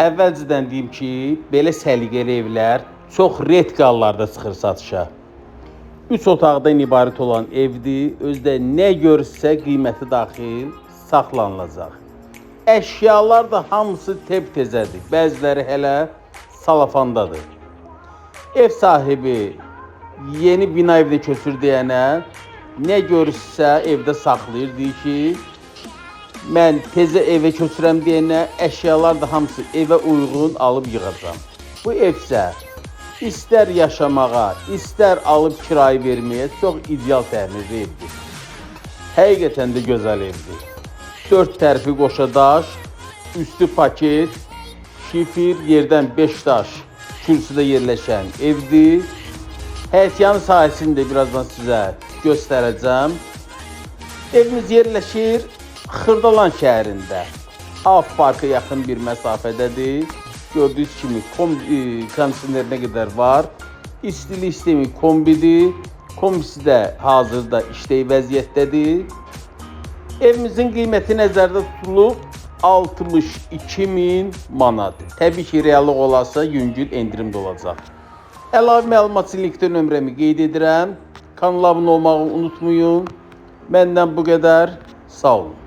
Əvvəlcədən deyim ki, belə səliqəli evlər çox redk hallarda çıxır satışa. 3 otaqdan ibarət olan evdir. Özdə nə görsə qiyməti daxil saxlanılacaq. Əşyalar da hamısı tep-tezədir. Bəziləri hələ salafandadır. Ev sahibi yeni bina evdə köçür deyənə nə görürsə evdə saxlayır. Deyir ki, mən tezə evə köçürəm deyənə əşyalar da hamısı evə uyğun alıb yığacam. Bu evsə istər yaşamağa, istər alıb kirayə verməyə çox ideal təmirli evdir. Həqiqətən də gözəl evdir. Dörd tərəfi qoşa daş, üstü paket, şifir, yerdən 5 daş kürsüdə yerləşən evdir. Həyətyanı sahəsini də birazdan sizə göstərəcəm. Evimiz yerləşir Xırdalan şəhərində. Av parka yaxın bir məsafədədir. Gördüyünüz kimi kondisionerinə qədər var. İstilik sistemi kombidir. Kombisi də hazırda işlək vəziyyətdədir. Evimizin qiyməti nəzərdə tutulub 62 min manat. Təbii ki, reallıq olarsa yüngül endirim də olacaq. Əlavə məlumat üçün linkdə nömrəmi qeyd edirəm. Kanala abunə olmağı unutmayın. Məndən bu qədər. Sağ olun.